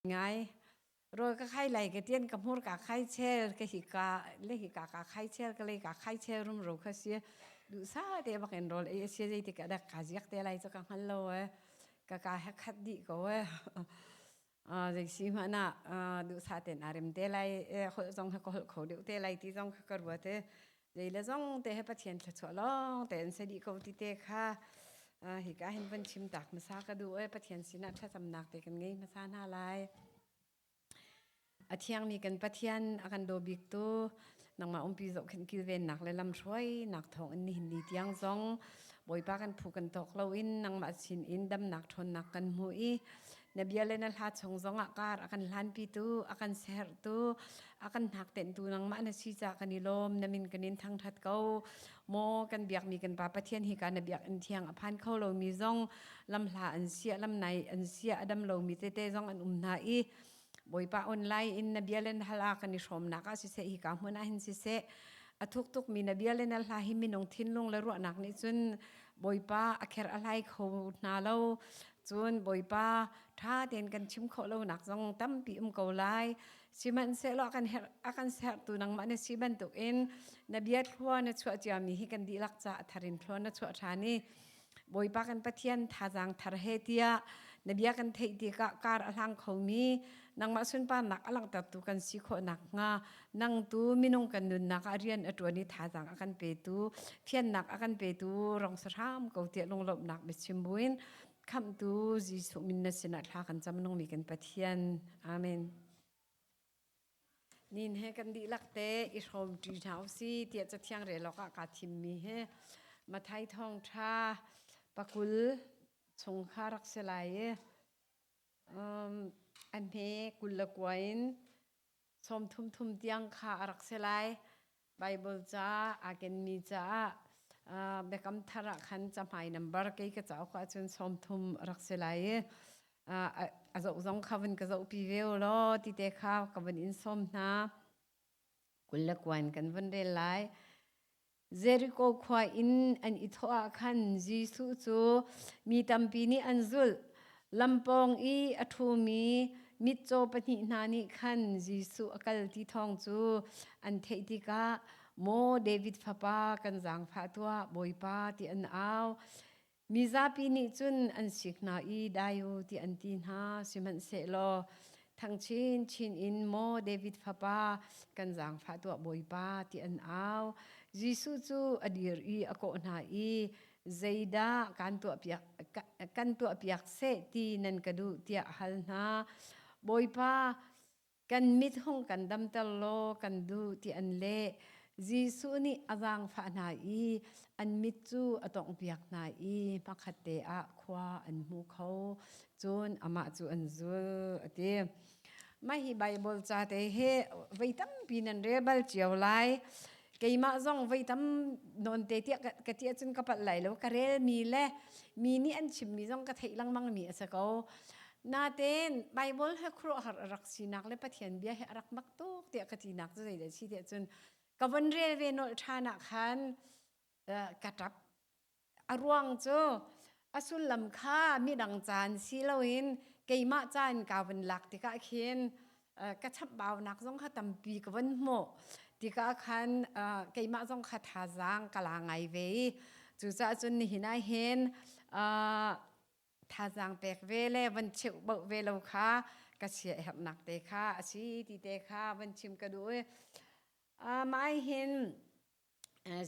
Ngai. Rawl ka khai lai ka tian ka hmur ka khai chel ka hi ka le hi ka ka khai chel ka lei ka khai chel rum ro kha si du sa te bak in rawl ei sia zei ti ka dak ka ziak te lai cho ka hngal lo e ka ka he khat di ko e zei si ma na du sa ten arem te lai hol zong ha ko hol kho deuh te lai ti zong kha ka ruat e zei le zong te he Pathian thluachuah lawng te an se dih ko ti te kha hi ka hin van chim tak hmasa ka duh e. Pathian sinah thlacamnak te kan ngei hmasa hna lai. A thiangmi kan Pathian, a kan daw bik tu, nangmah umpi zohkhenh kilvennak le lamhruai nak thawng in nihin ni tiang zong Bawipa kan phu kan tawk lo in nangmah sin in damnak ṭhawnnak kan hmu i na bia le na hla chung zongah kar a kan hlanpitu, a kan sertu, a kan hnaktenhtu nangmah na si ca kan i lawm. Na min kan in thangṭhat ko. Maw kan biakmi kan Pa Pathian, hi ka na biakinn thiang a phan kho lomi zong lamhla an sia, lamnai an sia, a dam lomi tete zong an um hna i Bawipa, online in na bia le na hal ah kan i hrawmnak ah siseh, hi ka hmun ah hin siseh, a thuk tukmi na bia le na hla hi minung thinlung le ruahnak nih cun, Bawipa, a kher a hlai kho hna lo. Cun Bawipa, ṭha tein kan chim khawh lonak zong tampi um ko lai. Sihmanhsehlaw a kan sertu nangmah na si bantukin na bia thlua na chuah ciami hi kan dihlak ca a thar in thlua na chuah ṭhan i Bawipa kan Pathian, thazaang thar he tiah na bia kan theih tikah kar a hlang khomi nangmah sunparnak a langhtertu kan si khawh nakhnga, nang tu minung kan nunnak ah rian a ṭuan i thazaang a kan petu, fiannak a kan petu rong sa hram ko tiah lunglawmhnak biachim buin Khamhtu Jesuh min na sinah thla kan cam, nungmi kan Pathian. Amen. Nin he kan dihlak te i hrawm ṭi hna usi tiah Cathiang rel awkah kaa thimmi hi Matthai Thawngṭha 20 chung kha rak si lai i a hme 29 in 33 tiang kha a rak si lai. Bible ca aa kenmi caah Biakam Thar ah khan cahmai number kei ka cauk ahcun 30 a rak si lai i a zoh zong kha vun ka zohpi ve u law ti te kha ka vun in sawm hna. 29 in kan vun rel lai. Jericho khua in an i thawh ah khan Jesuh cu mi tampi nih an zulh. Lampawng i a ṭhumi mitcaw pahnih hna nih khan Jesuh a kal ti thawng cu an theih tikah, "Maw David Fapa, kan zaangfah tuah, Bawipa," ti an au. Mizapi nih cun an sik hna i, "Dai u," ti an ti hna. Sihmanhsehlaw thang chinchin in, "Maw David Fapa, kan zaangfah tuah, Bawipa," ti an au. Jesuh cu a dir i a kawh hna i, "Zeidah kan tuahpiak seh ti nan ka duh?" tiah a hal hna. "Bawipa, kan mit hung kan damter law kan duh," ti an leh. Jesuh nih a zaangfah hna i an mit cu a tawnghpiak hna i hmakhatte ah khua an hmu kho. Cun amah cu an zul, a ti. Mah hi Baibal ca te hi voi tampi nan rel bal cio lai. Keimah zong voi tam nawn te tiah ka ti ahcun ka palh lai lo. Ka relmi le mi nih an chimmi zong ka theih lengmangmi a si ko. Natein Baibal he khuaruahhar a rak sinak le Pathian bia hi a rak mak tuk tiah ka tinak cu zeidah a si tiah cun ka von rel ve nolh ṭhan ah khan ka ṭap. A ruang cu a sullam kha midang caan si loin keimah caan ka vun lak tikah khin ka chambaunak zong kha tampi ka vun hmuh tikah khan keimah zong kha thazaang ka la ngai ve i cucaah cun nihin ah hin thazaang pek ve le van cheuh boh ve lo kha ka sia herhnak te kha a si ti te kha van chim ka duh i mai hin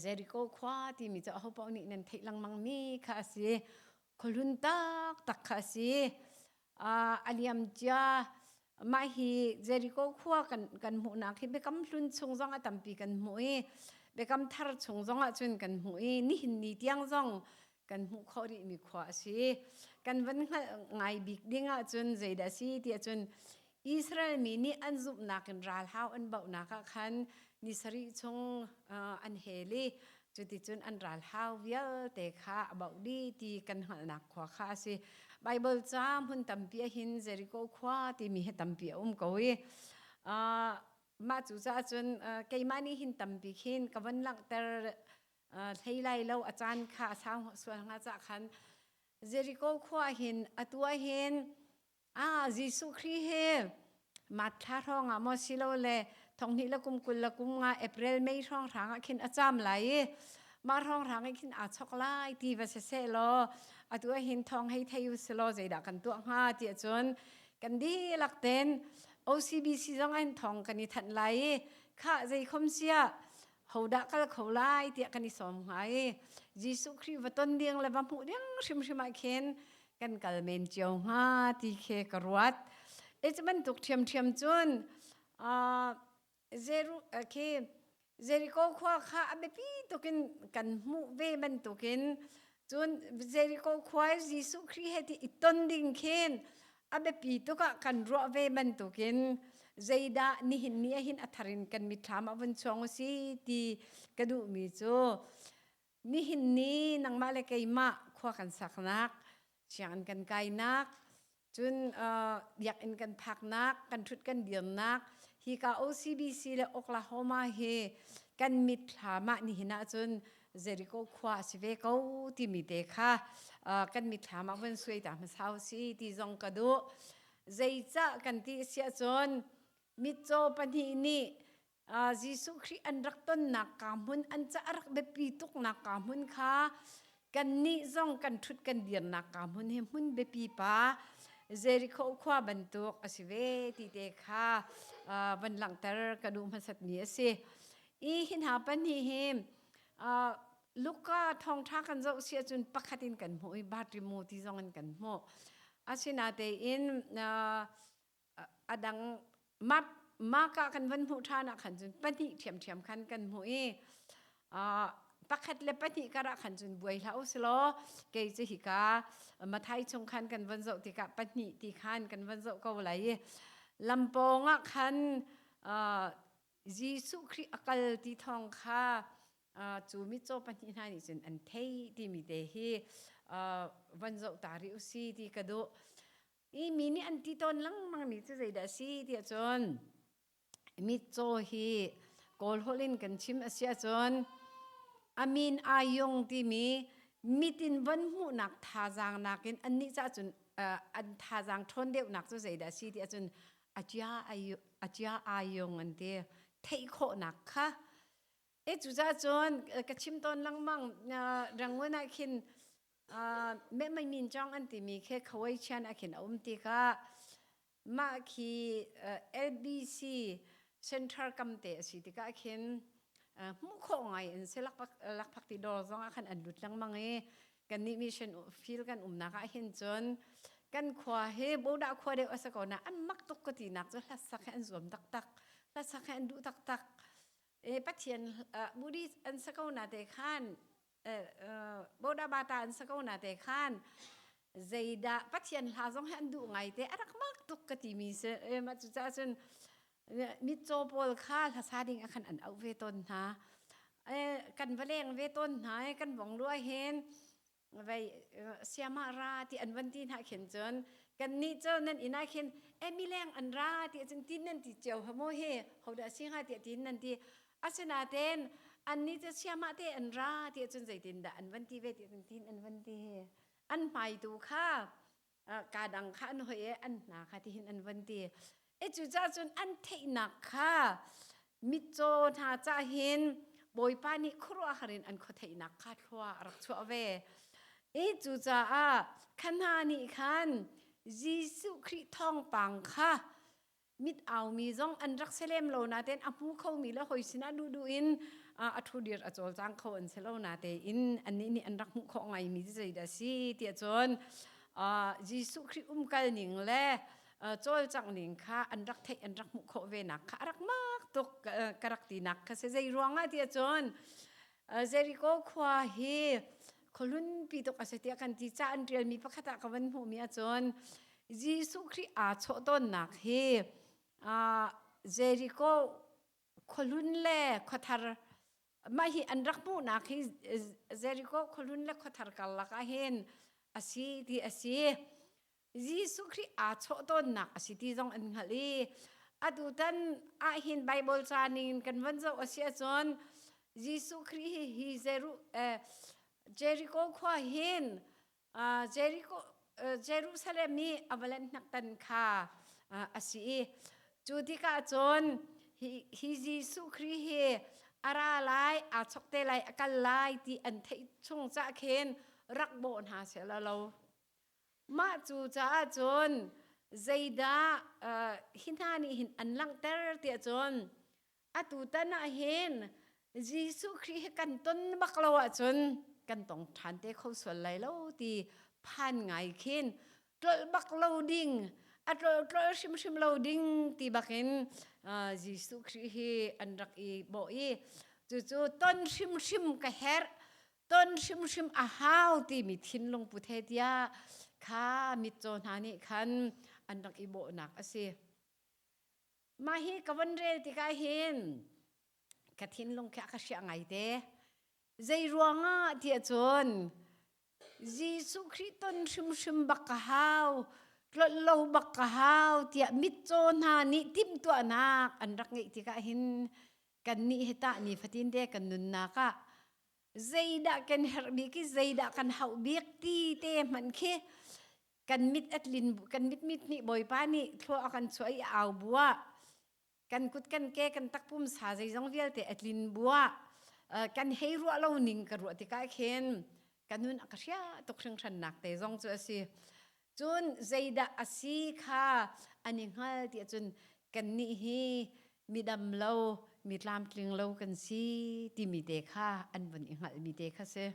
Jericho khua timi cu ahopaoh nih nan theih lengmang mi kha a si. Khuahlun taktak kha a si. A liam cia mah hi Jericho khua kan hmuhnak hi Biakam Hlun chung zong a tampi kan hmuh i Biakam Thar chung zong ah cun kan hmuh i nihin ni tiang zong kan hmuh khawh rihmi khua a si. Kan van hngalh ngai bik ding ahcun zeidah a si ti ahcun Israel mi nih an zumhnak in ralhau an bauhnak ah khan ni sarih chung an hel i cuticun an ralhau vialte kha a bauh dih ti kan hngalhnak khua kha a si. Baibal ca hmun tampi ahhin Jericho khua timi hi tampi a um ko i mah cu caah cun keimah nih hin tampi khin ka von langhter hlei lai lo, a caan kha a sau sual hnga cah khan. Jericho khua hin atu ah hin Ah, Jesuh Khrih hi March thla hrawng ah maw silole thonghnih le kum 25 April May hrawng hrang ah khin a caam lai i mah hrawng hrang ah khin aa chok lai ti va si seh law atu ah hin thawng hei thei u silaw zeidah kan tuah hnga ti ahcun kan dihlak ten OCBC zong ah hin thawng kan i thanh lai i khah zei khom sia hodah kal kho lai tiah kan i sawm hnga i Jesuh Khrih va ton ding le va hmuh ding hrimhrim ah khin kan kal men cio hnga ti khi ka ruat. E cu bantuk ṭhiamṭhiam cun Zeru khi Jericho khua kha a biapi tukin kan hmuh ve bantukin cun Jericho khua i Jesuh Khrih he ti i ton ding khin a biapi tuk ah kan ruah ve bantukin zeidah nihin ni ah hin a thar in kan mitthlam ah vun chuang u si ti ka duhmi cu Nihin ni nangmah le keimah khua kan saknak, sianginn kan kainak, cun biakinn kan phaknak, kan ṭhut kan dirnak, hika OCBC le Oklahoma hi kan mitthlam ah nihin ahcun Jericho khua a si ve ko timi te kha kan mitthlam ah vun suai ta hmasa u si ti zong ka duh. Zeicah kan ti a si ahcun mitcaw pahnih nih Jesuh Khrih an rak tonnak ka hmun an ca a rak biapi tuknak ka hmun kha kannih zong kan ṭhut kan dirnak ka hmun hi hmun biapi pa Jericho khua bantuk a si ve ti te kha van langhter ka duh hmasatmi a si. I hi hna pahnih hi Luka thawngṭha kan zoh si ahcun pakhat in kan hmuh i Bartimu ti zong in kan hmuh. Asinatein a dang maka kan van hmuh ṭhan ah khan cun pahnih ṭhiamṭhiam khan kan hmuh i pakhat le pahnih kar ah khan cun buai hlah usilaw kei cu hika Mathai chung khan kan van zoh tikah pahnih ti khan kan van zoh ko lai i lampawng ah khan Jesuh Khrih a kal ti thawng kha cu mitcaw pahnih hna nih cun an theih timi te hi van zoh ta rih u si ti ka duh. I mi nih an ti tawn lengmang mi cu zeidah a si tiah cun mitcaw hi Kawl holh in kan chim a si ahcun amin ayung timi mitin von hmuhnak thazaang nakin annih caah cun an thazaang ṭhawn deuhnak cu zeidah a si tiah cun acia acia ayung an ti theih khawhnak kha. E cucaah cun ka chim tawn lengmang. Rangoon ah khin Meh Min Chong an timi khi Khawei Chian ah khin a um tikah mah khi LBC Central kam te a si tikah khin hmuh khawh ngai in si. Lakphak ti dawr zong ah khan an lut lengmang i kannih mission field kan umnak ah hin cun kan khua hi Bodah khua deuh a si ko na an mak tuk ka tinak cu hlasak hi an zuam taktak, hlasak hi an duh taktak. E Pathian Buddhist an sa ko na te khan Boda Bata an sa ko na te khan zeidah Pathian hla zong hi an duh ngai te, a rak mak tuk ka timi si. Ma cu ca cun mitcaw pawl kha hlasa ding ah khan an auh ve tawn hna, kan va leng ve tawn hna. Kan vong lua hin vei siama ra ti an van ti hna khin cun kan nih cu nan inn ah khin e mileng an ra ti cun tin nan ti cio ha mo hi hodah si hnga tiah tin nan ti. Asinaten an nih cu siama te an ra ti cun zeitin dah an van ti ve ti cun tin an van ti hi an hmai tu kha ka dang kha an hoi e an hna kha ti hin an van ti e. Cu ca cun an theihnak kha mitcaw hna ca hin Bawipa nih khuaruahhar in an khuatheihnak kha thlua a rak chuah ve i cucaah kha hna nih khan Jesuh Khrih thawngpang kha mit aumi zong an rak si lem lo natein a hmu khomi le hoi sinah duhduh in a ṭhu dir a cawlcang kho an si lo natein annih nih an rak hmuh khawh ngaimi cu zeidah a si tiah cun Jesuh Khrih umkal ning le cawlcangh ning kha an rak theih, an rak hmuh khawh ve nak kha a rak mak tuk ka rak tinak kha si. Zei ruangah tiah cun Jericho khua hi khualunpi tuk a si tiah kan ti. Ca an ṭialmi pakhat ah ka van hmuhmi ahcun Jesuh Khrih aa chawh tawnnak hi Jericho khuahlun le khuathar, mah hi an rak hmuhnak hi Jericho khuahlun le khuathar karlak ah hin a si ti a si. Jesuh Khrih aa chawh tawnnak a si ti zong an hngalh i atu tan ah hin Bible ca ning in kan van zoh a si ahcun Jesuh Khrih hi hi Jericho khua hin Jericho Jerusalem i a va lanh hnak tan kha a si i cu tikah cun hi Jesuh Khrih hi a ra lai, aa chok te lai, a kal lai ti an theih chung cah khin rak bawh hna seh la lo. Mah cu caah cun zeidah hi hna nih hin an langhter tiah cun atu tan ah hin Jesuh Khrih hi kan ton bak lo ahcun kan tong ṭhan te kho sual lai lo ti phan ngai khin tlolh bak lo ding a tlolh tlolh hrimhrim lo ding ti bakin Jesuh Khrih hi an rak i bawh i cucu ton hrimhrim ka herh ton hrimhrim a hau timi thinlung put he tiah kha mitcaw hna nih khan an rak i bawhnak a si. Mah hi ka von rel tikah hin ka thinlung khi a ka hriah ngai te. Zei ruangah tiah cun Jesuh Khrih ton hrimhrim bak ka hau, tlolh lo bak ka hau tiah mitcaw hna nih timhtuahnak an rak ngeih tikah hin kannih hi tah nifatin te kan nunnak ah zeidah kan herh bik i zeidah kan hauh bik ti te hmanh khi kan mit atlin kan mit mit nih Bawipa nih thlua a kan chuah i au buah kan kut kan ke kan takpum sa zeizong vialte atlin buah kan hei ruah lo ning ka ruah tikah khin ka nun a ka hria tuk hringhran nak te zong cu a si. Cun zeidah a si kha an i hngal ti ahcun kannih hi midam lo mi tlamtling lo kan si timi te kha an vun i hngalhmi te kha si.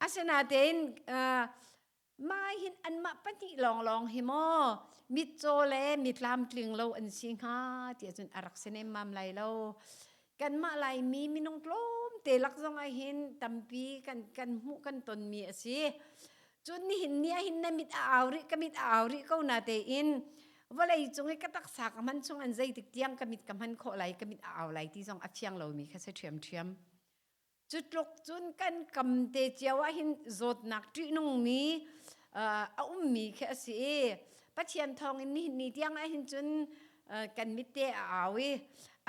Asinain mah hin anmah pahnih lawnglawng hi maw mitcaw le mi tlamtling lo an si hnga ti ahcun a rak si nemmam lai lo. Kanmah Laimi minung tlawmte lak zong ah hin tampi kan kan hmuh kan tonmi a si. Cun nihin ni ah hin na mit a au rih ka mit a au rih ko na tein vawlei cung i ka taksa ka hman chung an zeitik tiang ka mit ka hman khawh lai ka mit a au lai ti zong a fiang lomi kha si ṭhiamṭhiam. Cu tluk cun kan kam te cio ah hin zawtnak ṭihnungmi a ummi khi a si i Pathian thawngin nihin ni tiang ah hin cun kan mit te a au i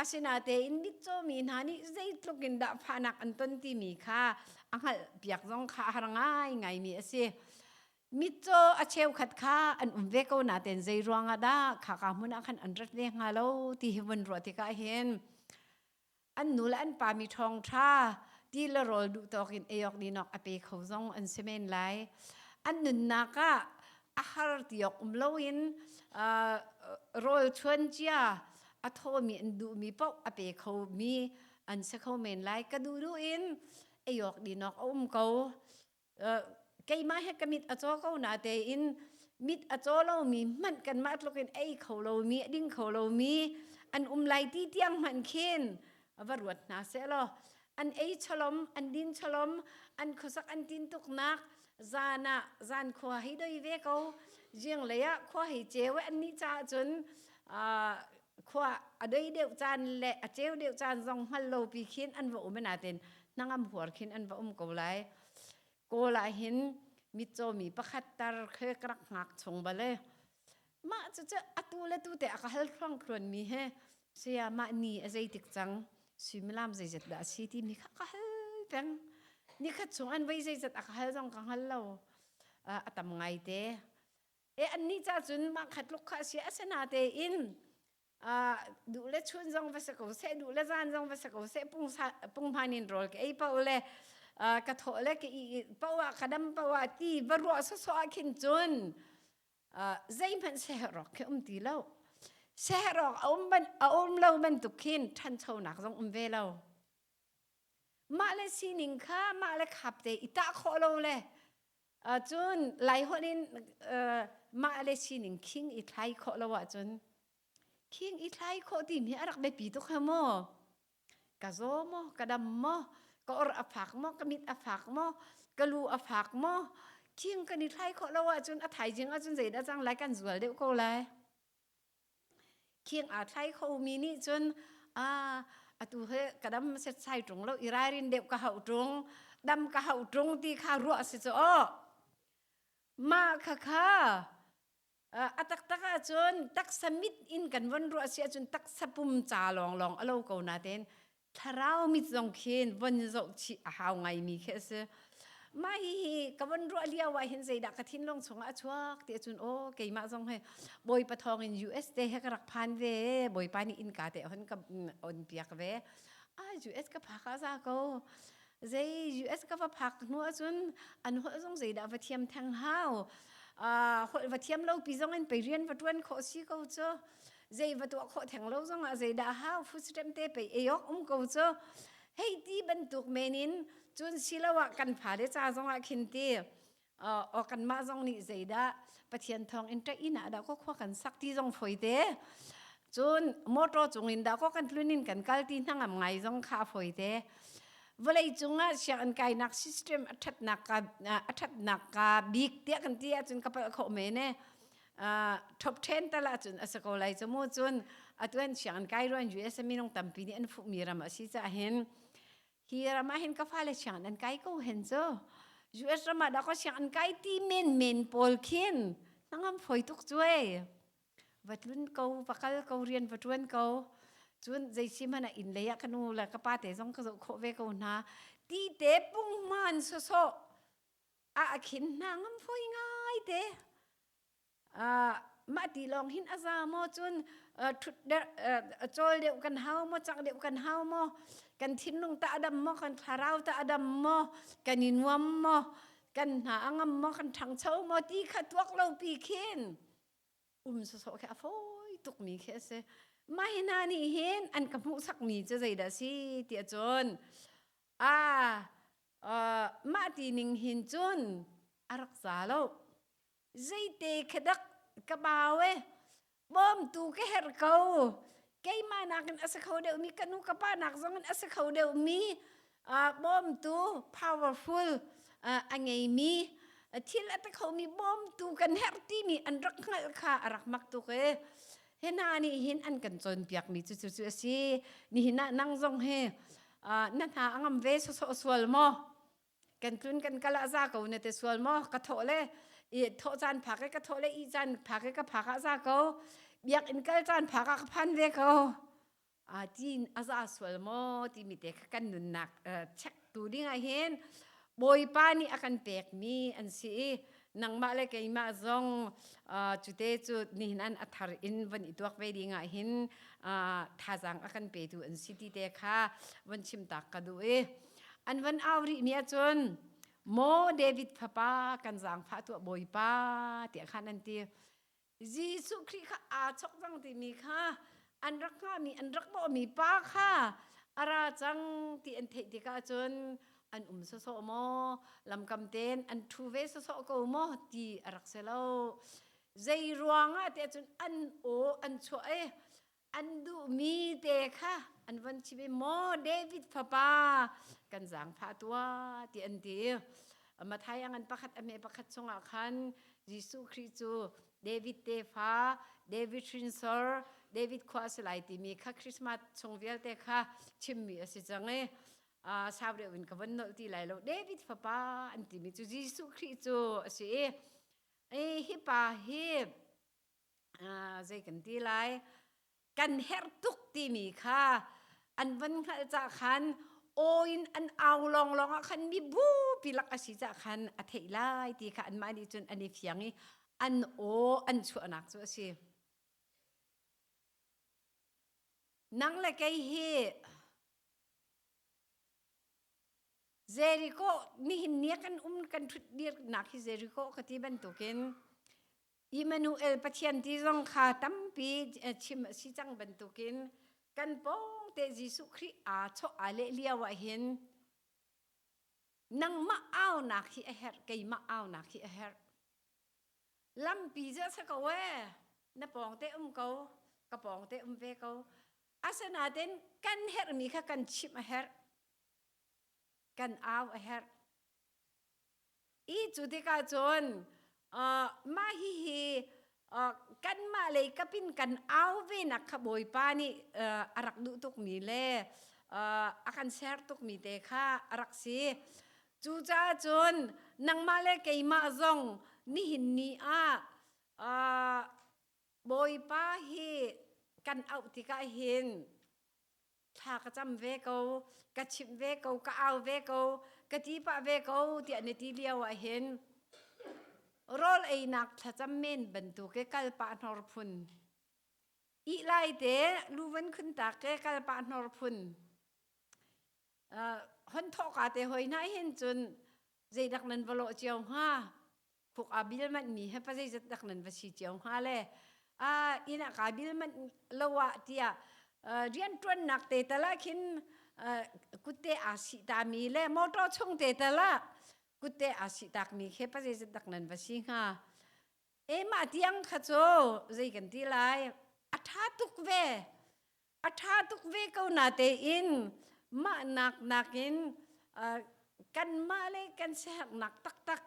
asinatein mitcawmi hna nih zeitluk in dah fahnak an ton timi kha a hngalh piak zong kha a har ngaingaimi a si. Mitcaw a cheukhat kha an um ve ko natein zei ruangah dah khaka hmun ah khan an rat ve hnga lo ti hi vun ruah tikah hin an nu le an pa mi ṭhawng ṭha ti le rawl duh tawk in ei awk din awk a pe kho zong an si men lai. An nunnak ah a har ti awk um loin rawl chuan cia a thawmi an duhmi paoh a pe khomi an si kho men lai. Ka duh duh in ei awk din awk a um ko. Keimah he ka mit a caw ko na tein mit a caw lomi hmanh kanmah tluk in ei kho lomi a ding kho lomi an um lai ti tiang hmanh khin va ruat hna seh law an ei cholom an din cholom an khuasak an tin tuknak zan ah zan khua hei doi ve ko jing lei ah khua hei ceu an nih caah cun khua a doi deuh caan le a ceu deuh caan zong hngal lo pi khin an va um natin hnangam huar khin an va um ko lai. Kawl ah hin mitcawmi pakhat tar khe ka rak hngak chung bale. Mah cu cu atu le tu te a ka hal thluang thluan mi he saya mah ni a zeitik cang suimilam zeizat dah a si ti mi kha ka hal peng. Nikhat chung an voi zeizat a ka hal zong ka hngal lo. A tam ngai te. E annih ca cun mah khat luk kha a si asinatein duh le chun zong va si ko seh duh le zan zong va si ko seh punghman in rawl ka ei paoh le ka thawh le ka i paoh ah ka dam paoh ah ti va ruah sawsawh ah khin cun zeihmanh seherok khi um ti lo seherok a um ban a um lo bantuk khin ṭhanchonak zong um ve lo mah le sining kha mah le khap te i tah khawh lo le cun Laiholh in mah le sining khing i thlai khawh lo ahcun khing i thlai khawh timi a rak biapi tuk he maw? Ka zaw maw, ka dam maw, ka or a fak maw, ka mit a fak maw, ka lu a fak maw, khing kan i thlai khawh lo ahcun a thaizing ahcun zeidah cang lai kan zual deuh ko lai. Khing aa thlai khomi nih cun atu he ka dam setsai ṭung lo i ralrin deuh ka hauh ṭung dam ka hauh ṭung ti kha ruah si cu aw. Mah khakha a taktak ahcun taksa mit in kan von ruah si ahcun taksa pum ca lawnglawng a lo ko natein thlarau mit zong khin von zoh chih a hau ngaimi khi a si. Mah hihi ka von ruah lio ah hin zeidah ka thinlung chungah a chuak ti ahcun aw keimah zong he Bawipa thawngin US te he ka rak phan ve. Bawipa nih innka te hon ka on piak ve. Ah US ka phak ah za ko. Zei US ka va phak hnu ahcun an holh zong zeidah va thiam theng hau. Holh va thiam lo pi zong in pei rian va tuan khawh si ko cu. Zei va tuah khawh theng lo zong ah zeidah hau food stamp te pei ei awk um ko cu. Hei ti bantuk men in cun siloah kan fale ca zong ah khin ti aw kanmah zong nih zeidah Pathian thawng in ṭaih inn ah dah kaw khua kan sak ti zong foi te. Cun motor cung in dah kaw kan tlun in kan kal ti hnangam ngai zong kha a foi te. Vawlei cungah sianginn kainak system a ṭhatnak ka a ṭhatnak ka bik tiah kan ti ahcun ka palh khawh men e. Top 10 tal ahcun a si ko lai cu mu. Cun atu an sianginn kai ruan US minung tampi nih an fuhmi ram a si caah hin hi ram ah hin ka fale sianginn an kai ko hen cu. US ram ah dah kaw sianginn kai ti men men pawl khin hnangam foi tuk cu ei. Va tlun ko, va kal ko, rian va ṭuan ko. Cun zei si hmanh ah inn lei ah ka nu le ka pa te zong ka zoh khawh ve ko hna. Ti te punghman sawsawh ah khin hna ngam foi ngai te. Mah ti lawng hin a za maw? Cun ṭhut deuh cawl deuh kan hau maw, cak deuh kan hau maw, kan thinlung tah a dam maw, kan thlarau tah a dam maw, kan i nuam maw, kan hna a ngam maw, kan ṭhangcho maw ti kha tuak lo pi khin um sawsawh khi a fawi tukmi khi a si. Mah hi hna nih hin an ka hmuhsakmi cu zeidah a si ti ahcun a mah ti ning hin cun a rak za lo. Zeite kha dak ka bau e, bawmtu ka herh ko. Keimah nakin a si kho deuhmi, ka nu ka pa nak zong in a si kho deuhmi bawmtu powerful a ngeimi, thil a ti khomi bawmtu kan herh timi an rak hngalh kha a rak mak tuk e. Hi hna nih hin an kan cawnpiakmi cu cu a si. Nihin ah nang zong hi na hna a ngam ve sawsawh sual maw? Kan tlun kan kal ah za ko na te sual maw? Ka thawh le i thawh caan phak i ka thawh le ih caan phak i ka phak ah za ko. Biakinn kal caan phak ah ka phan ve ko. A tin a za sual maw timi te kha kan nunnak check tu ding ah hin Bawipa nih a kan pekmi an si i nangmah le keimah zong cute cu nihin an a thar in van i tuak ve ding ah hin thazaang a kan petu an si ti te kha van chim tak ka duh i an van au rih mi ahcun, "Maw David fapa, kan zaangfah tuah Bawipa," tiah khan an ti. Jesuh Khrih kha aa chok cang timi kha an rak hngahmi, an rak bawhmi pa kha a ra cang ti an theih tikah cun an um sawsawh maw, lamkam tein an ṭhu ve sawsawh ko maw ti a rak si lo. Zei ruangah tiah cun an aw an chuah i an duhmi te kha an von chim i, "Maw David fapa, kan zaangfah tuah," ti an ti. Matthai a ngan pakhat a hme pakhat chungah khan Jesuh Khrih cu David tefa, David hrinsor, David khua a si lai timi kha Christmas chung vialte kha chimmi a si cang i sau deuh in ka von nolh ti lai lo. David fapa an timi cu Jesuh Khrih cu a si i hi pa hi zei kan ti lai, kan herh tuk timi kha an van hngalh cah khan aw in an au lawnglawng ah khan mibupi lak a si cah khan a theih lai ti kha anmah nih cun an i fiang i an aw an chuahnak cu a si. Nang le kei hi Jericho nihin ni kan um kan ṭhut dirnak hi Jericho ka ti bantukin Immanuel Pathian ti zong kha tampi chim a si cang bantukin kan pawng te Jesuh Khrih aa chawh aa leh lio ah hin nangmah aunak hi a herh, keimah aunak hi a herh. Lampi cu a si ko ee, na pawng te um ko, ka pawng te um ve ko. Asinain kan herhmi kha kan chimh a herh, kan au a herh. I cu tikah cun mah hihi kanmah lei kapin kan au venak kha Bawipa nih a rak duh tukmi le a kan ser tukmi te kha a rak si. Cucaah cun nangmah le keimah zong nihin ni ah Bawipa hi kan auh tikah hin thla ka cam ve ko, ka chimh ve ko, ka au ve ko, Ka ti pah ve ko tiah na ti lio ah hin rawl einak thlacam men bantuk ke kal pah hnor phun ih lai te luvan khun tak ke kal pah hnor phun hon thawh ka te hoi hna hin cun zeidak nan va lawh cio hnga khuk a bil manh mi he pa zeizat dak nan va si cio hnga le a inn ah ka bil manh lo ah tiah rianṭuannak te tal ah khin kutte aa sih ta mi le motor chung te tal ah kutte aa sih tak mi khi pa zeizat dak nan va si hnga e mah tiang kha cu zei kan ti lai a ṭha tuk ve a ṭha tuk ve ko na tein mah nak nakin kanmah le kan siaherhnak taktak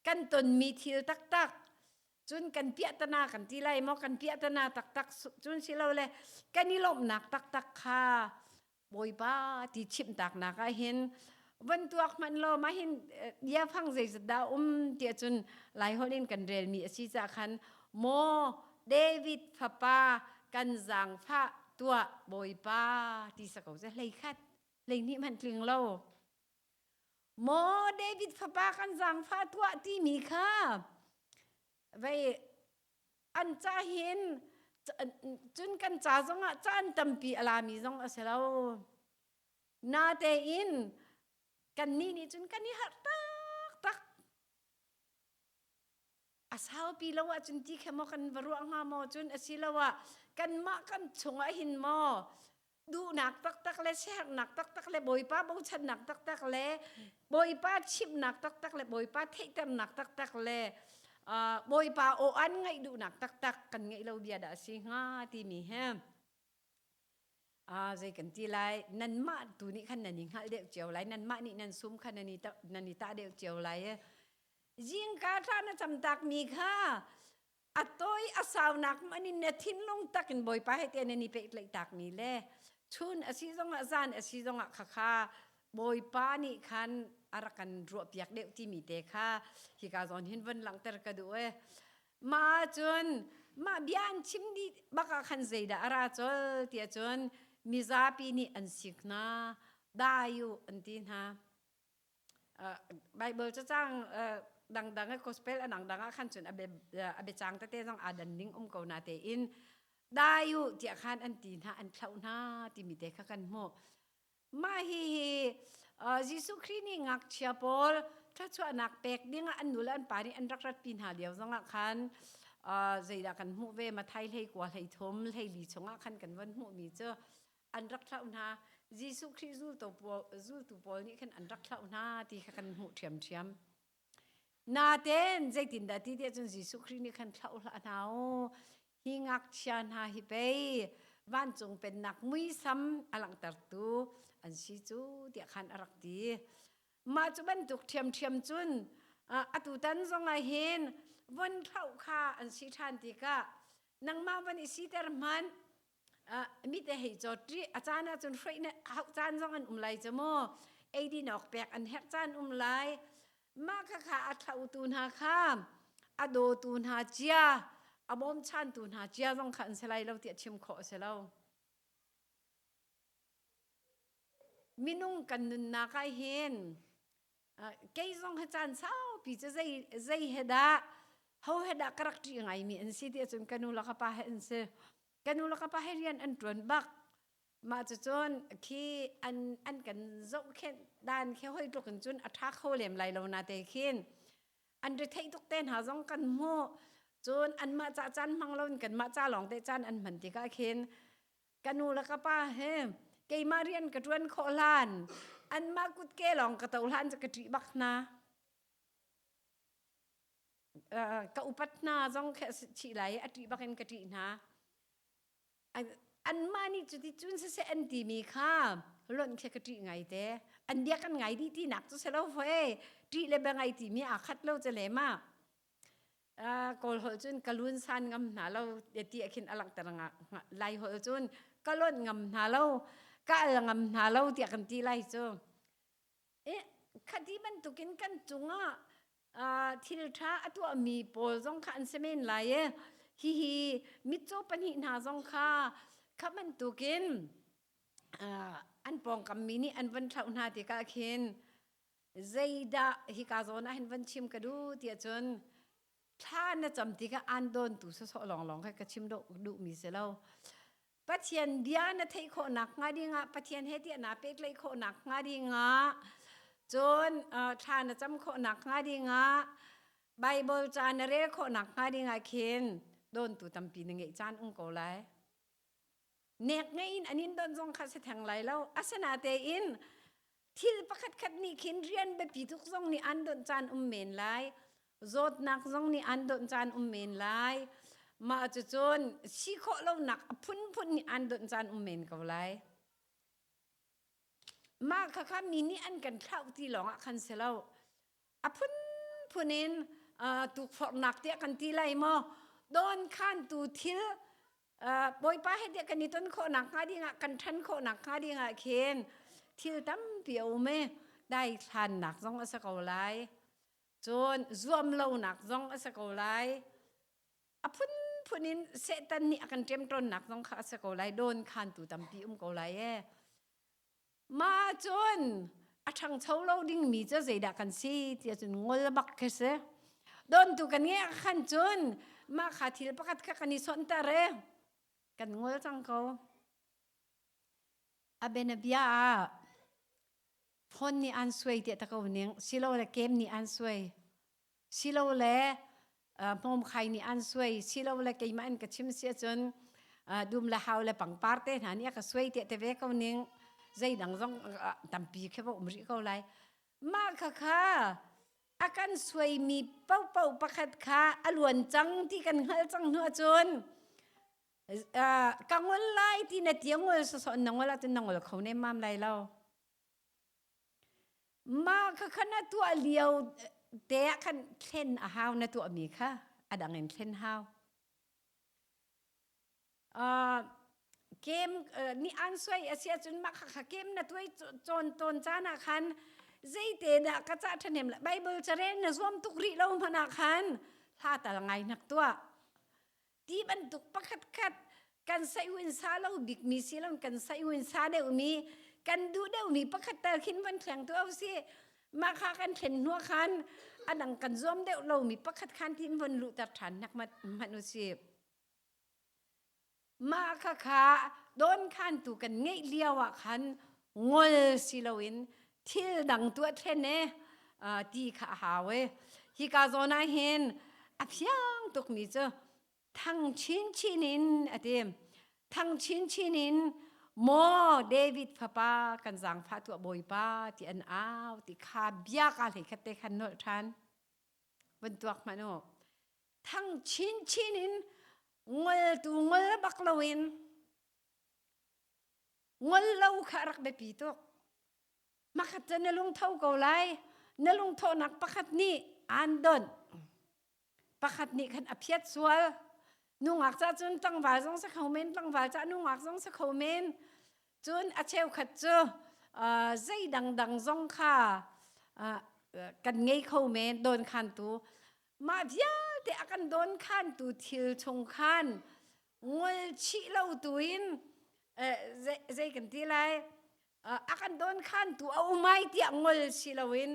kan tonmi thil taktak cun kan piahtana kan ti lai maw kan piahtana taktak cun silole kan i lawmhnak taktak kha Bawipa ti chimhtaknak ah hin van tuak hmanh law mah hin biafang zeizat dah um tiah cun Laiholh in kan relmi a si caah khan maw David fapa kan zaangfah tuah Bawipa ti sa ko seh hlei khat hlei hnih hmanh tling lo maw David fapa kan zaangfah tuah timi kha vei an ca hin cun kan ca zongah caan tampi a lami zong a si lo natein kannih nih cun kan i harh taktak a saupi lo ahcun ti khe maw kan va ruah hnga maw cun asiloah kanmah kan chungah hin maw duhnak taktak le siaherhnak taktak le Bawipa bochannak taktak le Bawipa chimhnak taktak le Bawipa theihternak taktak le Bawipa aw an ngaih duhnak taktak kan ngeih lo bia dah a si hnga timi he zei kan ti lai nanmah tu nih khan nan i hngalh deuh cio lai nanmah nih nan sum kha nan i nan i tah deuh cio lai zingka thla na cam tak mi kha a toi a saunak man in na thinlung tak in Bawipa he te nan i pehtlaih tak mi le chun a si zongah zan a si zongah khakha Bawipa nih khan a rak kan ruahpiak deuh timi te kha hika zawn hin von langhter ka duh e ma cun mah bia an chim dih bak ah khan zeidah a ra col tiah cun mizapi nih an sik hna dai u an ti hna Bible cacang dangdang gospel a dangdang ah khan cun a biacang tete zong aa dan ning um ko na tein dai u tiah khan an ti hna an thlauh hna timi te kha kan hmuh mah hi hi Jesuh Khrih nih ngakchia pawl thluachuahnak pek ding ah an nu le an pa nih an rak ratpi hna lio zongah khan zeidah kan hmuh ve Mathai hlei kua hlei thum hlei li chungah khan kan von hmuhmi cu an rak thlauh hna Jesuh Khrih zultu pawl zultu pawl nih khan an rak thlauh hna ti kha kan hmuh ṭhiamṭhiam. Naten zeitindah ti tiah cun Jesuh Khrih nih khan thlauh hlah hna u hi ngakchia hna hi pei vancung pennak muisam a langhtertu an si cu tiah khan a rak ti. Mah cu bantuk ṭhiamṭhiam cun atutan zongah hin von thlauh kha an si ṭhan tikah nangmah von i siter hmanh mit a hei cawt rih a caan ahcun hruai na hauh caan zong an um lai cu mu eidin awk pek an herh caan um lai mah kha kha a thlautu hna kha a dawtu hna cia a bawmchantu hna cia zong kha an si lai lo tiah chim khawh a si lo minung kan nunnak ah hin kei zong hi caan saupi cu zei zei he dah ho he dah ka rak ṭih ngaimi an si ti ahcun ka nu le ka pa he an si ka nu le ka pa he rian an ṭuan bak mah cucun khi an an kan zohkhenh dan khi hoi tluk in cun a ṭha kho lem lai lo na te khin an retheih tuk te hna zong kan hmuh cun anmah ca caan hmang loin kanmah ca lawng te caan an hman tikah khin ka nu le ka pa he keimah rian ka ṭuan khawh hlan anmah kutke lawng ka to hlan cu ka ṭih bak hna ka upat hna zong khe chih lai a ṭih bak in ka ṭih hna anmah nih cuti cun siseh an timi kha lonh khi ka ṭih ngai te an bia kan ngai dih tinak cu si lo hoi ṭih le bia ngai timi aa khat lo cu le ma Kawl holh cun ka lun san ngam hna lo ti ah khin a langhter Lai holh cun ka lonh ngam hna lo ka al ngam hna lo tiah kan ti lai cu khati bantukin kan cungah thil ṭha a tuahmi pawl zong kha an si men lai i hihi mitcaw pahnih hna zong kha kha bantukin. An pawngkam mi nih an van thlauh hna tikah khin zeidah hika zawn ah hin van chim ka duh tiah cun thla na cam tikah aan dawntu sawsawh lawnglawng kha ka chim duhmi si lo. Pathian bia na theih khawhnak hnga dingah Pathian he tiah naa pehtlaih khawhnak hnga dingah cun thla na cam khawhnak hnga dingah Bible ca na rel khawhnak hnga dingah khin dawntu tampi na ngeih caan um ko lai. Nek ngei in an in don zong kha si theng lai lo. Asinatein thil pakhat khat nih khin rian biapi tuk zong nih an donh caan um men lai. Zawtnak zong nih an donh caan um men lai. Mah cucun si khawh lonak a phunphun nih an donh caan um men ko lai. Mah khakha mi nih an kan thlauh ti lawng ah khan si lo. A phunphun in tukforhnak tiah kan ti lai maw don khantu thil Bawipa he tiah kan i ton khawhnak hnga dingah kan ṭhan khawhnak hnga dingah khin thil tampi a um i daithlannak zong a si ko lai. Cun zuam lonak zong a si ko lai. A phunphun in Satan nih a kan ṭemṭawnnak zong kha a si ko lai. Dawn khantu tampi um ko lai ee. Mah cun a ṭhangcho lo dingmi cu zeidah kan si tiah cun ngol bak khi si. Dontu kan ngeih ah khan cun mah kha thil pakhat kha kan i sonhter i kan ngol cang ko. A bianabia ah phone nih an suai tiah ta ko ning silole kem nih an suai silole hmawmkhai nih an suai silole keimah in ka chim si ahcun dum le hau le pangpar te hna nih a ka suai tiah te ve ko ning zeidang zong tampi khi va um rih ko lai mah kha kha a kan suaimi paohpaoh pakhat kha a luan cang ti kan hngalh cang hnu ahcun ka ngol lai ti na tia ngol sawsawh na ngol ahcun na ngol kho nemmam lai lo. Mah kha kha na tuah lio te ah khan thlen a hau na tuahmi kha a dang in thlen hau. Kem nih an suai a si ahcun mah kha kha kem na tuai cawn tawn caan ah khan zeite dah ka cah ṭhahnem la Bible carel na zuam tuk rih lo hmanh ah khan hla tal ngai hnak tuah. Ti bantuk pakhat khat kan saihuin sa lo bikmi si lo kan saihuin sa deuhmi kan duh deuhmi pakhat tal khin van thleng tu si mah kha kan thlen hnu khan adang kan zuam deuh lomi pakhat khan tin von luhter ṭhan nak hmanh u si mah kha kha don khan tu kan ngeih lio ah khan ngol si loin thil dang tuah thlen e ti kha a hau e hi ka zawn ah hin a fiang tukmi cu thang chinchin in a ti. Thang chinchin in maw David fapa kan zaangfah tuah Bawipa ti an au ti kha bia ka hlei khat te khan nolh ṭhan. Van tuak hmanh u. Thang chinchin in ngol tu ngol bak loin ngol lo kha rak biapi tuk. Makhat cu na lungtho ko lai. Na lungthawhnak pakhat nih aan donh. Pakhat nih khan a phiat sual. Nungak ca cun tlangval zong si kho men, tlangval ca nungak zong si kho men. Cun a cheukhat cu zei dangdang zong kha kan ngei kho men don khantu. Mah vialte a kan don khantu thil chung khan ngol chih lo tuin zei kan ti lai a kan don khantu a umai tiah ngol si loin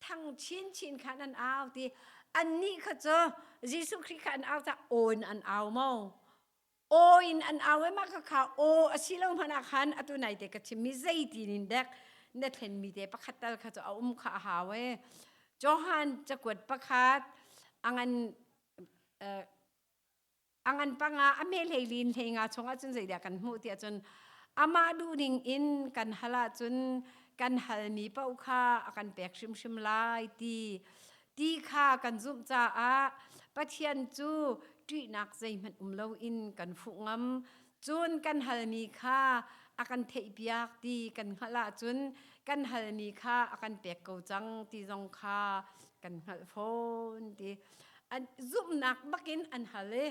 thang chinchin khan an au ti annih kha cu Jesuh Khrih kha an au ta aw in an au mo aw in an au e mah kha kha aw a si lo hmanh ah khan atu nai te ka chimmi zeitin in dek na thlenmi te pakhat tal kha cu a um kha a hau e Johan cakuat pakhat angan A ngan panga a hme hlei lin hlei nga chungah cun zeidah kan hmuh tiah cun amah duhning in kan hal ahcun kan halmi paoh kha a kan pek hrimhrim lai ti ti kha kan zumh caah Pathian cu ṭihnak zeihmanh um loin kan fuh ngam. Cun kan halmi kha a kan theihpiak ti kan hngalh ahcun kan halmi kha a kan pek ko cang ti zong kha kan hngalh fawn ti. An zumhnak bakin an hal i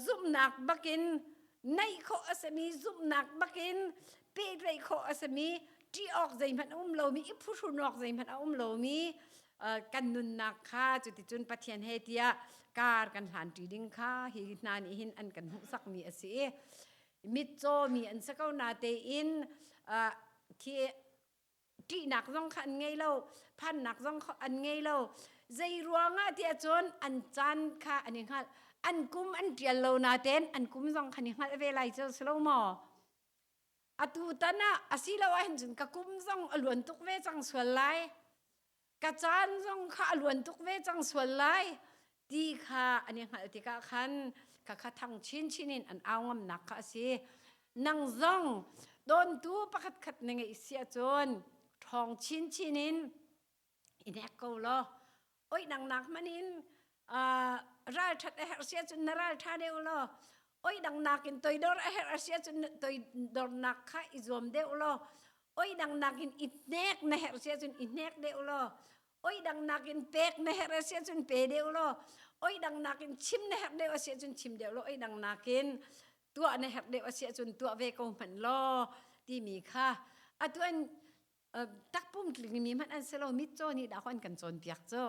zumhnak bakin naih khawh a simi zumhnak bakin pehtlaih khawh a simi ṭih awk zeihmanh a um lomi i phuhrun awk zeihmanh a um lomi kan nunnak kha cuticun Pathian he tiah kar kan hlanṭi ding kha hi hna nih hin an kan hmuhsakmi a si i. Mitcaw mi an si ko na tein khi ṭihnak zong kha an ngei lo, phannak zong kha an ngei lo. Zei ruangah tiah cun an caan kha an i hngalh. An kum an ṭial lo natein an kum zong kha an i hngalh ve lai cu si lo maw? Atu tan ah asilo ahhin cun ka kum zong a luan tuk ve cang sual lai. Ka caan zong kha a luan tuk ve cang sual lai ti kha an i hngalh tikah khan ka kha thang chinchin in an au ngamnak kha a si. Nang zong dawntu pakhat khat na ngeih si ahcun ṭhawng chinchin in i hnek ko law oih dangnak hmanh in ralṭhat a herh si ahcun na ralṭha deuh law oi dangnak in toidor a herh a si ahcun toidornak kha i zuam deuh law oi dangnak in i hnek na herh si ahcun i hnek deuh law oi dangnak in pek na herh a si ahcun pe deuh law oi dangnak in chim na herh deuh a si ahcun chim deuh law oi dangnak in tuah na herh deuh a si ahcun tuah ve ko hmanh law timi kha atu an takpum tlingmi hmanh an si lo mitcaw nih dah an kan cawnpiak cu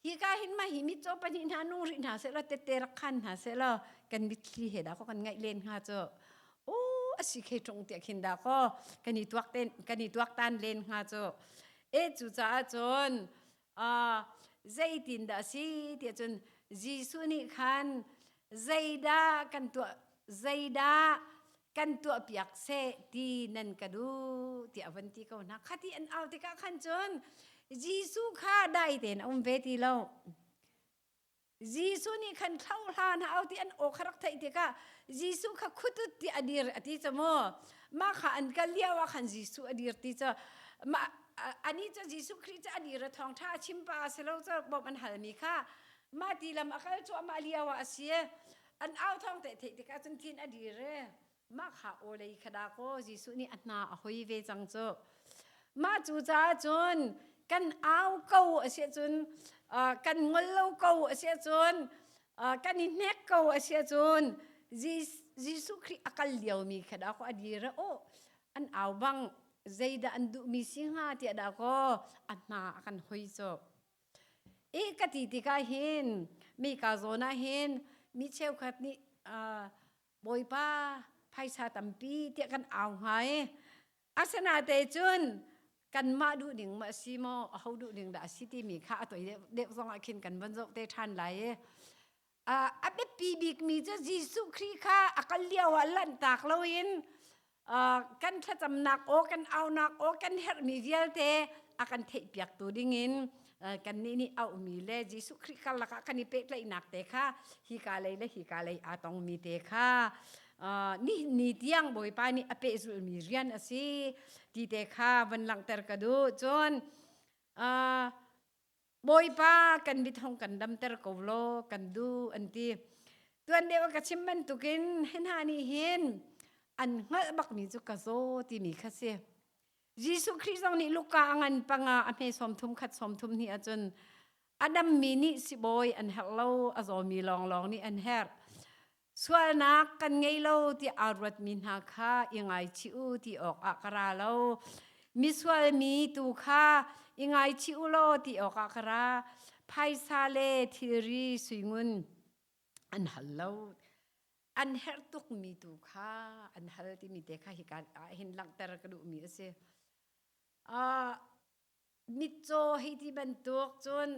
hi ka hin mah hi mitcaw pahnih hna nung rih hna seh law tette rak khan hna seh law kan mitthli he dah kan ngaih len hnga cu u a si khe ṭung tiah khin dah kaw kan i tuak ten kan i tuak tan len hnga cu e cu caah cun zeitin dah si tiah cun Jesuh nih khan zeidah kan tuah zeidah kan tuahpiak seh ti nan ka duh tiah a van ti ko hna. Khati an au tikah khan cun Jesuh kha dai tein a um ve ti lo. Jesuh nih khan hlohla hna au ti an aw kha rak theih tikah Jesuh kha khutut ti a dir a ti cu mu. Mah kha an kal lio ah khan Jesuh a dir ti cu mah ani cu Jesuh Khrih cu a dir a thawngṭha a chim pa a si lo cu bawmh an halmi kha mah ti lam a kal cuahmah lio ah a si. An au thawng te theih tikah cun thin a dir i mah kha aw lei kha dah kaw Jesuh nih a hna a hoi ve cang cu. Mah cu caah cun kan au ko a si ahcun kan ngol lo ko a si ahcun kan i hnek ko a si ahcun Jesuh Khrih a kal liomi kha dah kaw a dir i aw an au bang zeidah an duhmi si hnga tiah dah kaw a hna a kan hoi cu. I ka ti tikah hin mi ka zawn ah hin mi cheukhat nih Bawipa phaisa tampi tiah kan au hnga i asinate cun kanmah duh ding ma a si maw aho duh ding dah a si timi kha a toi deuh zong ah khin kan von zoh te ṭhan lai i a biapi bikmi cu Jesuh Khrih kha a kal lio ah lanhtak loin kan thlacamnak aw kan aunak aw kan herhmi vialte a kan theihpiaktu dingin kannih nih auhmi le Jesuh Khrih karlak ah kan i pehtlaihnak te kha hika lei le hika lei aa tongmi te kha nihin ni tiang Bawipa nih a pehzulhmi rian a si ti te kha van langhter ka duh. Cun Bawipa kan mit hong kan damter ko law kan duh an ti. Tuan deuh ka chim bantukin hi hna nih hin an hngalh bakmi cu ka zaw timi kha si. Jesuh Khrih zong nih Luka a ngan panga a hme sawm thum khat sawm thum hnih ahcun a dammi nih sibawi an herh lo a zawmi lawnglawng nih an herh. Sualnak kan ngei lo ti aa ruatmi hna kha i ngaichih u ti awkah ka ra lo. Misual mi tu kha i ngaichih u law ti awkah ka ra. Phaisa le thilri suingun an hal lo. An herh tukmi tu kha an hal timi te kha hika ah hin langhter ka duhmi a si. Mitcaw hei ti bantuk cun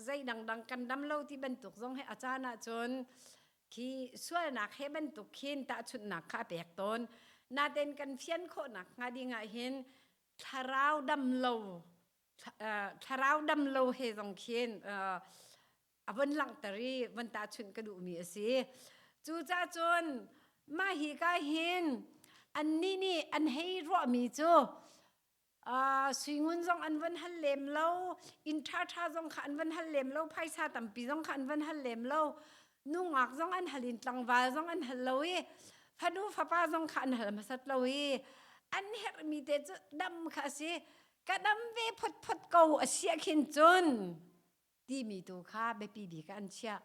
zei dangdang kan dam lo ti bantuk zong he a caan ahcun khi sualnak he bantuk khin tahchunhnak kha a pek tawn. Naten kan fian khawhnak hnga ding ah hin thlarau dam lo thlarau dam lo he zong khin a von langhter i von tahchunh ka duhmi a si. Cucaah cun mah hi ka hin annih nih an hei ruahmi cu Suingun zong an van hal lem lo, inn ṭhaṭha zong kha an van hal lem lo, phaisa tampi zong kha an van hal lem lo, nungak zong an hal in tlangval zong an hal lo i fanu fapa zong kha an hal hmasat lo i an herhmi te cu dam kha a si. Ka dam ve photphot ko a si ah khin cun timi tu kha biapi bik ah an chiah.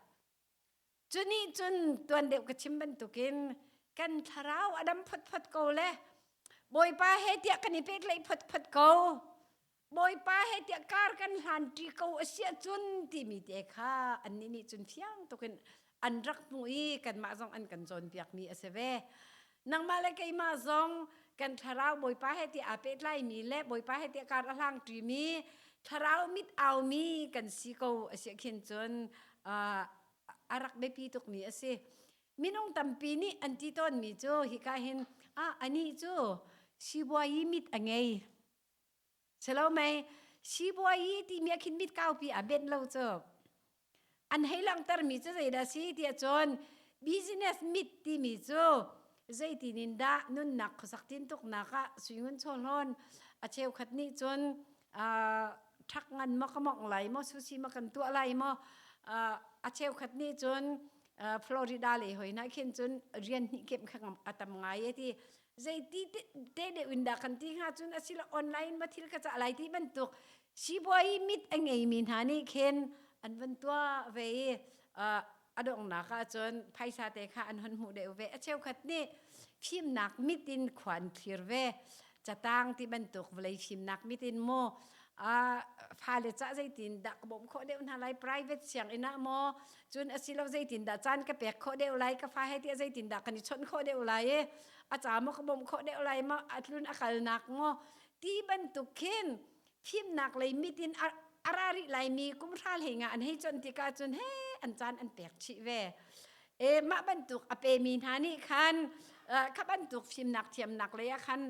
Cu nih cun tuan deuh ka chim bantukin kan thlarau a dam photphot ko le Bawipa he tiah kan i pehtlaih photphot ko. Bawipa he tiah kar kan hlan ṭi ko a si ahcun timi te kha annih nih cun fiang tukin an rak hmuh i kanmah zong an kan cawnpiakmi a si ve. Nangmah le keimah zong kan thlarau Bawipa he ti aa pehtlaimi le Bawipa he ti kar a hlang ṭimi thlarau mit aumi kan si ko a si khin cun a rak biapi tukmi a si. Minung tampi nih an ti tawnmi cu hika hin ah anih cu sibuai mit a ngei. Silo mei sibuai timi ah khin mit kaupi a benh lo cu. An hei langhtermi cu zeidah si tiah cun business mit timi cu zeitin in dah nunnak khuasak tintuknak ah suingun chawhlawn a cheukhat nih cun ṭhak ngan maw ka mongh lai maw sushi maw kan tuah lai maw a cheukhat nih cun Florida lei hoi na khin cun rian hnih kemh kha a tam ngai e ti zeiti te deuh in dah kan ti hnga cun asilo online ma thil ka cah lai ti bantuk sibuai mit a ngeimi hna nih khin an van tuah ve i a donghnak ah cun phaisa te kha an hon hmuh deuh ve. A cheukhat nih fimnak mit in khua an thlir ve, catang ti bantuk vawlei fimnak mit in maw fale cah zeitin dah ka bawmh khawh deuh hna lai, private sianginn ah maw, cun asilo zeitin dah caan ka pek khawh deuh lai ka fa he tiah, zeitin dah kan i chawnh khawh deuh lai i a ca maw ka bawmh khawh deuh lai maw, a tlun a kalnak maw ti bantuk khin fimnak lei mit in a ra rih laimi kum hra hlei nga an hei chawnh tikah cun he an caan an pek chih ve. E mah bantuk a pemi hna nih khan kha bantuk fimnak thiamnak lei ah khan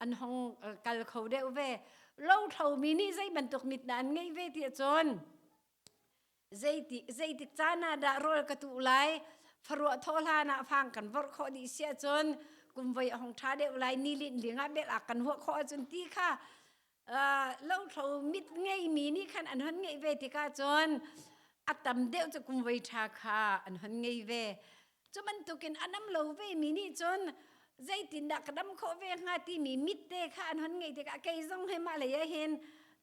an hong kal kho deuh ve. Lothlomi nih zei bantuk mit dah an ngeih ve ti cun zeiti zeitik caan ah dah rawl ka tuh lai, faruah thawh hlan ah fang kan vorh khawh dih si ahcun kum voi a hong ṭha deuh lai, ni linh ling ah bel ah kan huah khawh ahcun ti kha lothlo mit ngeimi nih khan an hon ngeih ve tikah cun a tam deuh cu kum voi ṭha kha an hon ngei ve. Cu bantukin a dam lo ve mi nih cun zeitindah ka dam khawh ve hnga timi mit te kha an hon ngeih tikah kei zong he mah lei ah hin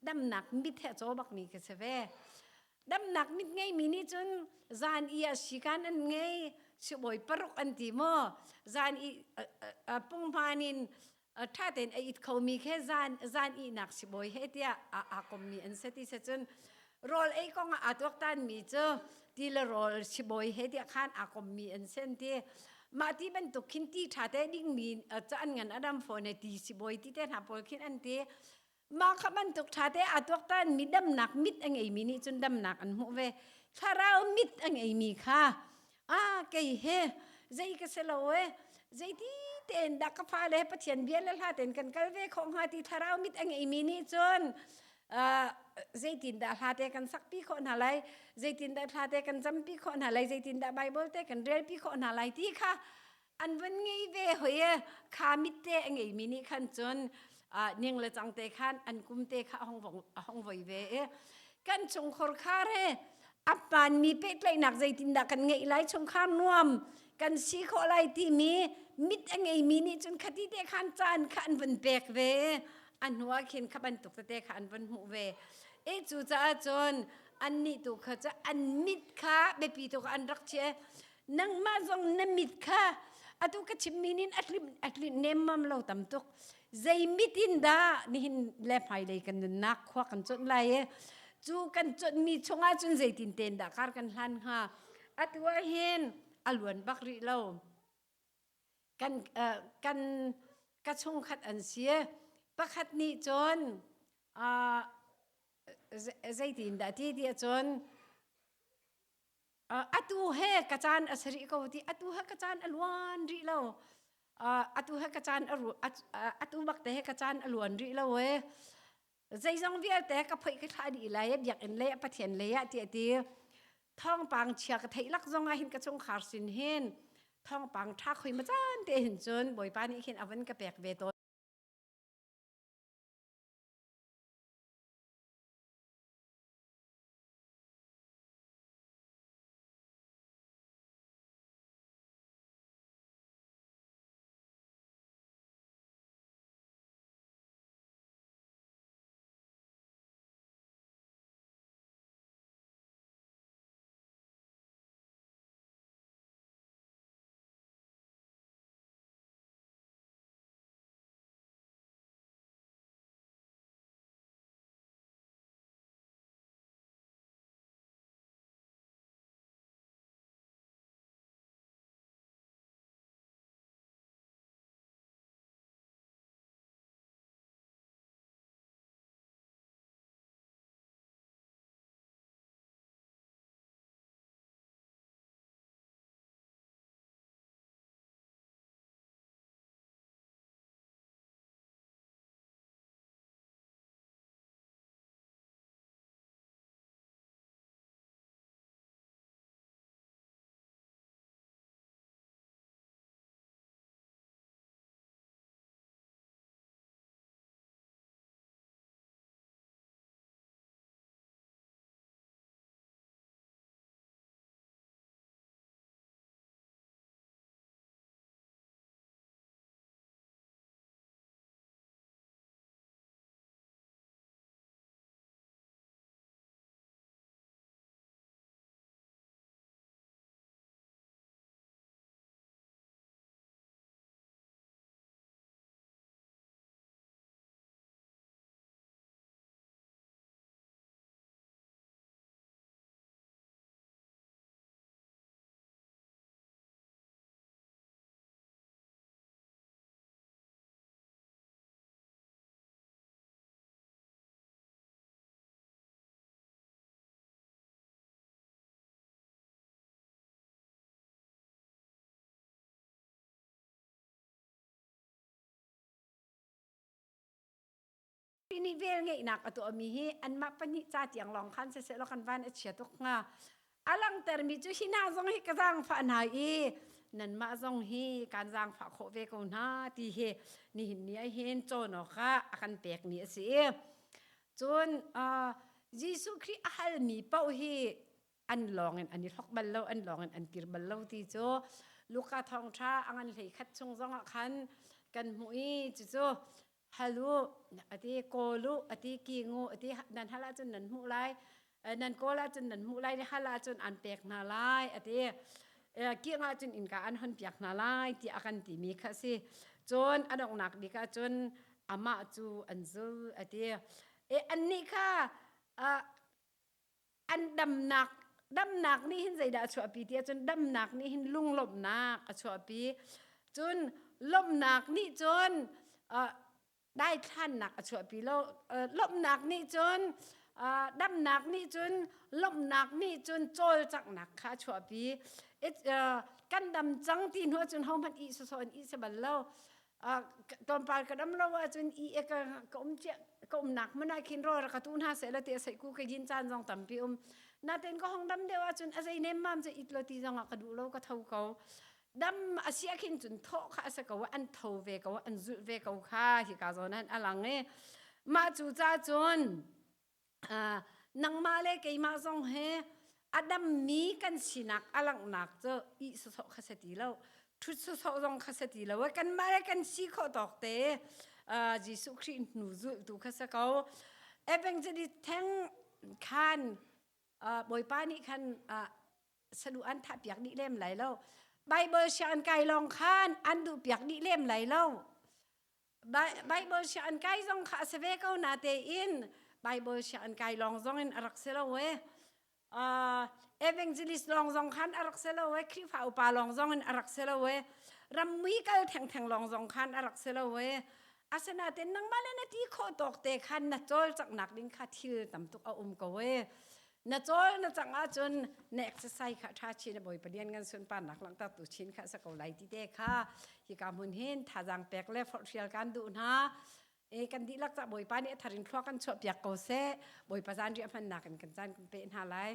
damnak mit he caw bakmi ka si ve. Damnak mit ngeimi nih cun zan i a sikan an ngei, sibawi paruk an ti maw, zan i punghman in ṭha tein a it khomi khe zan zan ihnak sibawi he tiah aa kommi an si ti se. Cun rawl ei kong ah aa tuaktanmi cu ti le rawl sibawi he tiah khan aa kommi an si an ti. Mah ti bantuk khin ti ṭha te dingmi ca an ngan a dam fawn e, ti sibawi ti te hna pawl khin an ti. Mah kha bantuk ṭha te aa tuaktanmi damnak mit a ngeimi nih cun damnak an hmuh ve. Thlarau mit a ngeimi kha a kei he zei ka si lo e, zeiti tein dah ka fale Pathian bia le hla tein kan kal ve khawh hnga ti thlarau mit a ngeimi nih cun zeitin dah hla te kan sakpi khawh hna lai, zeitin dah hla te kan campi khawh hna lai, zeitin dah Bible te kan relpi khawh hna lai ti kha an van ngei ve hoi e. Kha mit te a ngeimi nih khan cun ning le cang te khan an kum te kha a hong voi ve e. Kan chungkhar khar he a hmaanmi pehtlaihnak zeitindah kan ngeih lai, chungkhar nuam kan si khawh lai timi mit a ngeimi nih cun khati te khan caan kha an van pek ve. A hnu ah khin kha bantuk tete kha an van hmuh ve e. Cu caah cun annih tu kha cu an mit kha biapi tuk an rak chia. Nangmah zong na mit kha atu ka chimmi nin a tlinh nemmam lo tam tuk. Zei mit in dah nihin le hmailei kan nunnak khua kan conh lai e, cu kan conhmi chungah cun zeitin ten dah kar kan hlan hnga? Atu ah hin a luan bak rih lo. Kan kan ka chungkhat an si pakhat nih cun zeitin dah ti ti cun atu he ka caan a si rih ko ti, atu he ka caan a luan rih lo, atu he ka caan atu bak te he ka caan a luan rih lo e, zeizong vialte ka phoih ka thlah dih lai biakinn lei Pathian lei ah ti ti. Thawngpang chia ka theih lak zong ah hin ka chungkhar sin hin thawngpang tha khoi ma caan te hin cun Bawipa nih khin a van ka pek ve tawn. Khrih nih vel ngeihnak a tuahmi hi anmah pahnih ca tiang lawng khan siseh law kan van a chia tuk hnga. A langhtermi cu hi hna zong hi ka zaangfah hna i nanmah zong hi kan zaangfah khawh ve ko hna ti hi nihin ni ah hin cawn awkah a kan pekmi a si i cun Jesuh Khrih a halmi paoh hi an lawng in an i hlok bal lo an lawng in an kir bal lo ti cu Luka thawngṭha a ngan hlei khat chung zongah khan kan hmuh i cucu hal u ati kawl u ati king u ati nan hal ahcun nan hmuh lai nan kawl ahcun nan hmuh lai hal ahcun an pek hna lai ati kiang ahcun innka an hon piak hna lai ti a kan timi kha si cun a donghnak bik ahcun amah cu an zul ati e annih kha an damnak damnak nih hin zeidah a chuahpi ti ahcun damnak nih hin lunglawmhnak a chuahpi cun lawmhnak nih cun daithlannak a chuahpi lo lawmhnak nih cun damnak nih cun lawmhnak nih cun cawlcanghnak kha a chuahpi kan dam cang ti hnu ahcun hohmanh ih sawsawh in ih si bal lo tlawmpal ka dam lo ahcun i e ka ka um cia ka umnak hmun ah khin rawl ka tu hna seh la ti a sei ku ka yin caan zong tampi um naten ka hong dam deuh ahcun a zei nem mam cu it lo ti zong ah ka duh lo ka tho ko dam a si ah khin cun thawh kha a si ko an tho ve ko an zulh ve ko kha hi ka zawn han a lang i mah cu ca cun nangmah le keimah zong he a dammi kan sinak a langhnak cu ih sawsawh kha si ti lo ṭhut sawsawh zong kha si ti lo kanmah le kan si khawh tawk te Jesuh Khrih hnu zultu kha si ko evangelist theng khan Bawipa nih khan saduh an thah piak dih lem lai lo Bible sianginn kai lawng khan an duh piak dih lem lai lo Bible sianginn kai zong kha a si ve ko na tein Bible sianginn kai lawng zong in a rak si lo e. Evangelist lawng zong khan a rak si lo e. Khrihfa upa lawng zong in a rak si lo e. Rammui kal thengtheng lawng zong khan a rak si lo e. Asinain nangmah le na ti khawh tawk te khan na cawlcanghnak ding kha thil tam tuk a um ko e. Na cawl na cang ahcun na exercise kha ṭha chin a Bawipa lian ngan sunparnak langhter tu chin kha sa ko lai ti te kha hika hmun hin thazaang pek le forhfial kan duh hna. E kan dihlak ca Bawipa nih a thar in thlua kan chuah piak ko seh. Bawipa zan riah hmannak in kan caan kan pe hna lai.